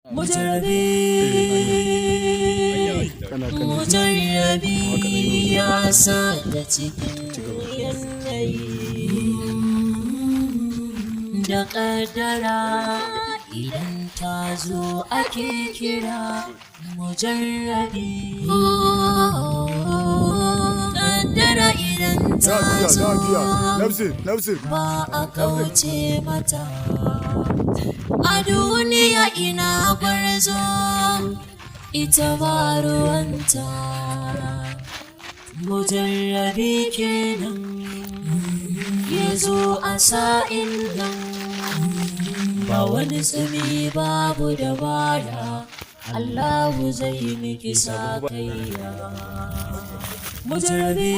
Mujarrabi, Kana kan mujarrabi ya sa da cikin yanayi da ƙaddara idan ta zo ake kira mujarrabi. Ƙaddara idan Za ta a juya, za a juya. zo Nafsi, nafsi. Ba a kauce mata. A duniya ina gwarzo, ita ba ruwanta. Mujarrabi kenan ya zo a sa'in nan, ba wani tsumi, babu dabara. Allahu zai miki sakayya. Mujarrabi,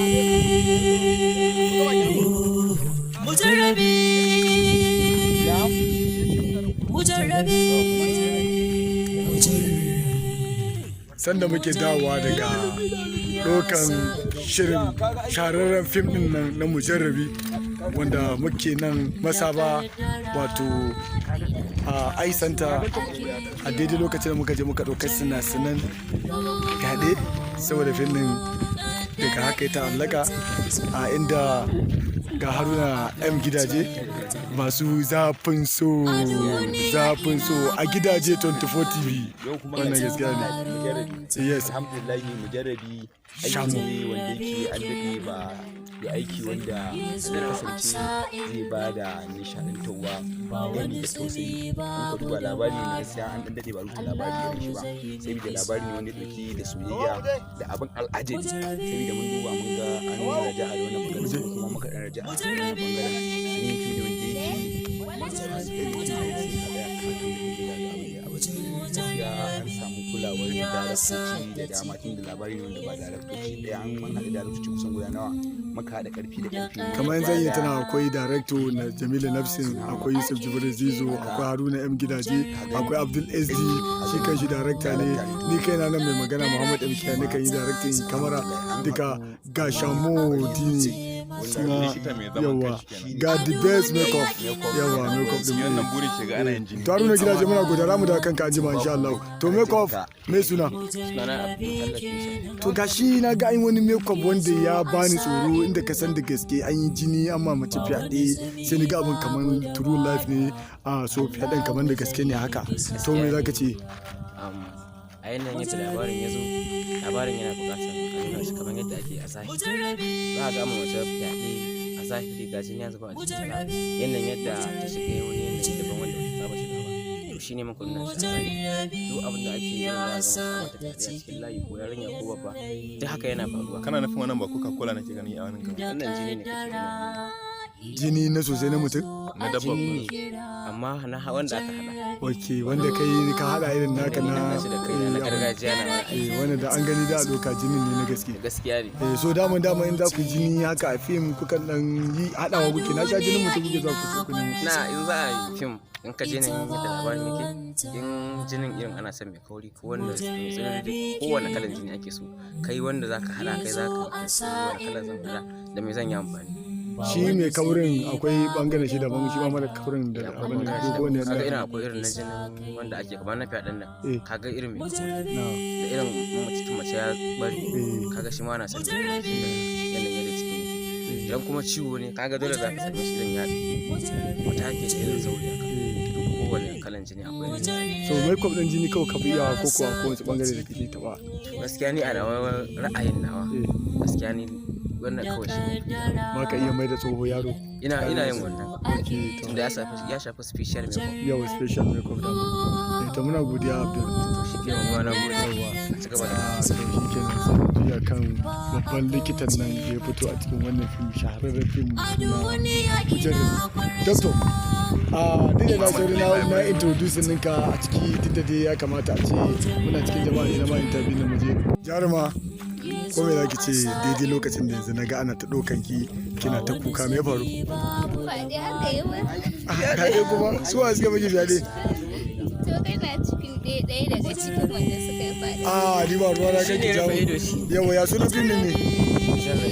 mujarrabi, mujarrabi. Sanda muke dawowa daga ɗaukan shirin shahararren fim ɗin nan na Mujarrabi, wanda muke nan Masaba, wato a Aisanta, a daidai lokacin da muka je muka ɗauka sinasinan fyaɗe, saboda fim ɗin daga haka ya ta'allaka, a inda ga Haruna M Gidaje, masu zafin so, zafin so a Gidaje 24 TV. Wannan gaskiya ne. Yes. Alhamdulillahi, Mujarrabi aiki Shamu. ne wanda yake an daɗe ba da aiki wanda ya kasance zai ba da nishaɗantarwa gami da tausayi. In ka duba, labari ne gaskiya an ɗan daɗe ba rubuta labari irin shi ba, saboda labari ne wanda ya ɗauki da soyayya da abin al'ajabi, saboda mun duba mun ga an raja a wannan bangaren, sai kuma muka ɗan raja a wannan bangaren. Sun yi fim ne wanda yake masu irin fim ne, sai ka tsaya ka kalli da ga abin da abin. Gaskiya an samu kulawar daraktoci da dama, tun da labari ne wanda ba daraktoci ɗaya, an mun haɗa daraktoci kusan guda nawa, muka haɗa ƙarfi da ƙarfi. Kamar zan iya tana, akwai director na Jamilu Nafsin, akwai Yusuf Jibril Zizo, akwai Haruna M Gidaje, akwai Abdul SD, shi kan shi director ne. Ni kaina nan mai magana, Muhammad M Kiya, kan yi directing kamera duka. Ga Shamo Dini suna, yawa, ga the best makeup, yawa, makeup din. Wannan burin shiga ana yin jini. To, Haruna Gidaje, muna godiya. Za mu da kanka anjima insha Allah. To, makeup mai suna? Sunana Abdul Musa. To, gashi na ga an wani makeup wanda ya bani tsoro, inda ka san da gaske an yi jini, an ma mace fyaɗe, sai ni ga abin kamar true life ne. A so fyaɗen kamar da gaske ne haka. To, me zaka ce? A yanayin yadda labarin ya zo, labarin yana buƙatar a nuna shi kamar yadda ake a zahiri. Za a ga ma mace fyaɗe a zahiri, ga jini ya zuba a jikinta, yanayin yadda ta shiga wani yanayi daban wanda bata saba shiga ba. To, shine muka nuna shi a zahiri. Duk abin da ake yi za a ga mata fyaɗe a cikin layi, ko yarinya ko babba, duk haka yana faruwa. Kana nufin wannan ba Coca Cola nake gani a wannan gaba? Wannan jini ne kake gani. Jini na sosai na mutum? Na dabba. Jini ne, amma na wanda aka haɗa. Ok, wanda kai ka hada irin naka ni na na haɗa shi da kaina, na gargajiya na wani. Eh, wanda da an gani da a doka jinin ne na gaske. Gaskiya ne. Eh, so dama in za ku jini haka a fim, kukan dan yi hadawa kuke? Na sha jinin mutum kuke za ku so ku nemo? Na, in za a yi fim, in ka je nan yadda labarin yake, in jinin irin ana son mai kauri ko wanda mai tsanani dai, kowane kalan jini ake so, kai wanda zaka hada, kai zaka wani kalan zan hada da me zan yi amfani. Shi mai kaurin akwai bangaren shi daban, shi ma mara kaurin da akwai abin da bangaren shi ko ne. daban. Kaga irin akwai irin na jinin wanda ake kamar na fyaɗen nan. Eh. Kaga irin mai kauri na da irin cikin mace ya bari. Eh. Kaga shi ma na son mai kauri, tunda yanayin yadda cikin yake. Idan kuma ciwo ne, kaga dole za ka same shi irin ya wata ake da irin sauri haka. To, kowane kalan jini akwai irin So makeup din jini kawai ka fi iyawa, ko kuwa ko wasu bangare da kake taba? Gaskiya ni a nawa ra'ayin nawa, Eh. gaskiya ni wannan kawai shi ne. Ba ka iya mai da tsoho yaro? Ina yin wannan. Ok, to. Tunda ya shafi special makeup. Yawa, special makeup da. Eh, to, muna godiya, Abdul. To, shi ke ma, na gode. A ci gaba da. Ah, to, shi kenan, sai mu juya kan babban likitan nan da ya fito a cikin wannan fim, shahararren fim na Mujarrabi. Doctor, a duk da na sauri na introducing ɗinka a ciki, duk da dai ya kamata a ce muna cikin jama'a ne na ma interview na muje. Jaruma, ko me zaki ce daidai lokacin da yanzu na ga ana ta ɗaukan ki kina ta kuka? Me ya faru? Fyaɗe aka yi min. Fyaɗe kuma? Su wa suka miki fyaɗe? To, kai na cikin ɗaya ɗaya daga cikin wanda suka yi fyaɗe. A ni ba ruwa na Shi kai ne ki jawo. rufe ido shi. Yawa, ya sunan fim ɗin ne? Eh, Mujarrabi.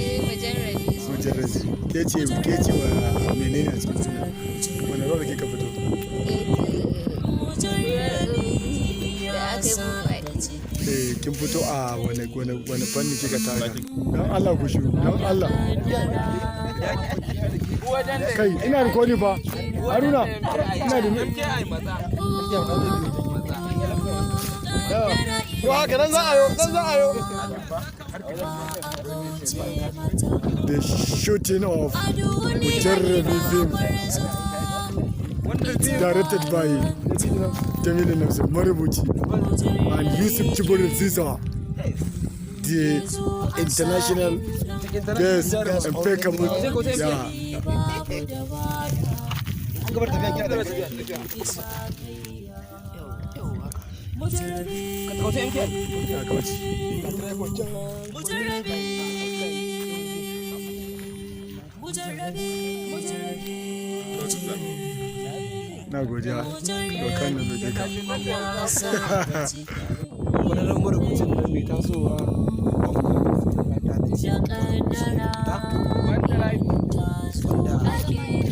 Mujarrabi. Ke ce wa menene a cikin fim ɗin? Wani role kika fito? Eh, to, aka yi mun faɗi. Eh, kin fito a wani fanni kika taka? Dan Allah ku shiru, dan Allah. Kai, ina recording fa. Haruna, ina da To haka nan za a yo, nan za a yo. The shooting of Mujarrabi film directed by Jamilu Nafisa Marubuci and Yusuf Jibril Ziza, the international best impeccable, yeah. Gabar tafiya kina da Ya kauce. Mujarrabi, mujarrabi, mujarrabi. Na godiya dokan na doke ka. Kwararren marubucin nan mai tasowa Da kaddara wanda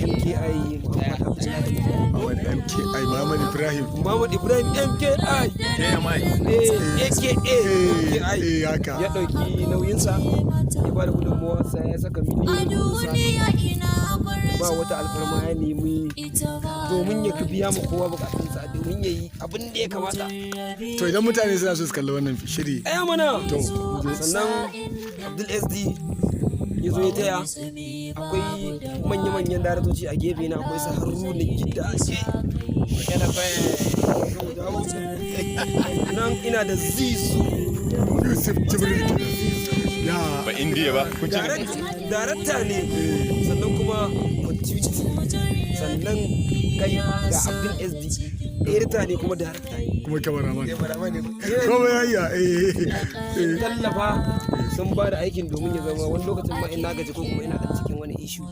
MKI Muhammad Abdullahi. Muhammad MKI, Muhammad Ibrahim. Muhammad Ibrahim MKI. KMI. Eh, AKA MKI. Eh, haka. Ya ɗauki nauyinsa, ya ba da gudunmawarsa, ya saka A miliyoyin duniya ina ba gwarzo wata alfarma ya nemi ita ba domin ya biya ma kowa bukatunsa, domin ya yi abin da ya kamata. To idan mutane suna so su kalli wannan shiri, Ɗaya mana. To Sannan Abdul SD ya zo ya taya. Akwai manya-manyan daraktoci a gefe na, akwai su Haruna Gidda ake nan, ina da Zizu. Yusuf Jibril ya. Ba Indiya ba. Kun ce Darakta ne, sannan kuma continuity, sannan kai ga Abdul SD, editor ne kuma darakta ne. Kuma cameraman. Yana Kuma ya iya, eh eh. tallafa, sun ba da aikin domin ya zama wani lokacin ma in na gaji ko kuma ina da cikin wani issue,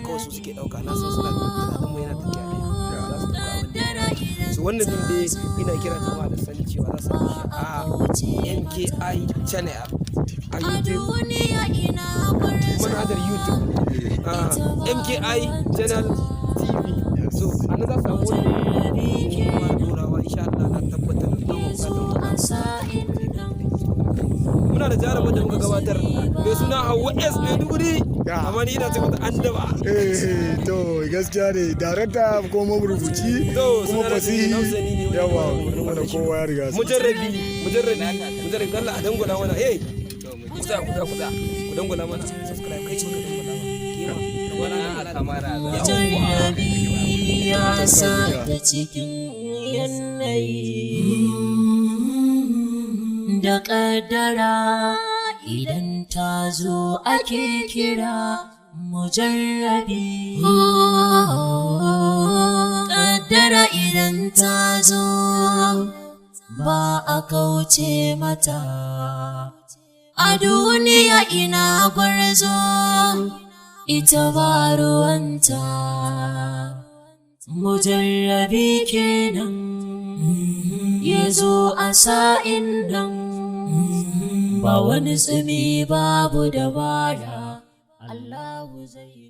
kawai su suke dauka. Na san suna tunanin mu yana tafiya ɗaya, za su dauka abin da so. Wannan din dai ina kira jama'a da sani cewa za su same shi a MKI channel a A YouTube, duniya ina gwarzo manhajar YouTube, MKI channel TV. So a nan za su samu wani kuma dorawa insha Allah. Na tabbatar da gama bukatar a sa'in nan. Muna da jarumar da muka gabatar mai suna Hauwa S Maiduguri, Ya. amma ni ina ce mata an daba. Eh, to gaskiya ne, darakta ko marubuci To, kuma sunana fasihi. Jamilu Nafsani ne, wanda Yawa, ke wanda kowa ya riga su. Mujarrabi, mujarrabi, mujarrabi. Allah a dangwala mana, eh, kusa kusa kusa, ku dangwala mana subscribe. Kai ce ka dangwala ma kima dangwala kamara. Mujarrabi ya sa ta cikin yanayi da kaddara idan ta zo ake kira mujarrabi. Kaddara idan ta zo ba a kauce mata. A duniya ina gwarzo ita ba ruwanta. Mujarrabi kenan ya zo a sa'in nan, ba wani tsumi babu dabara. Allahu zai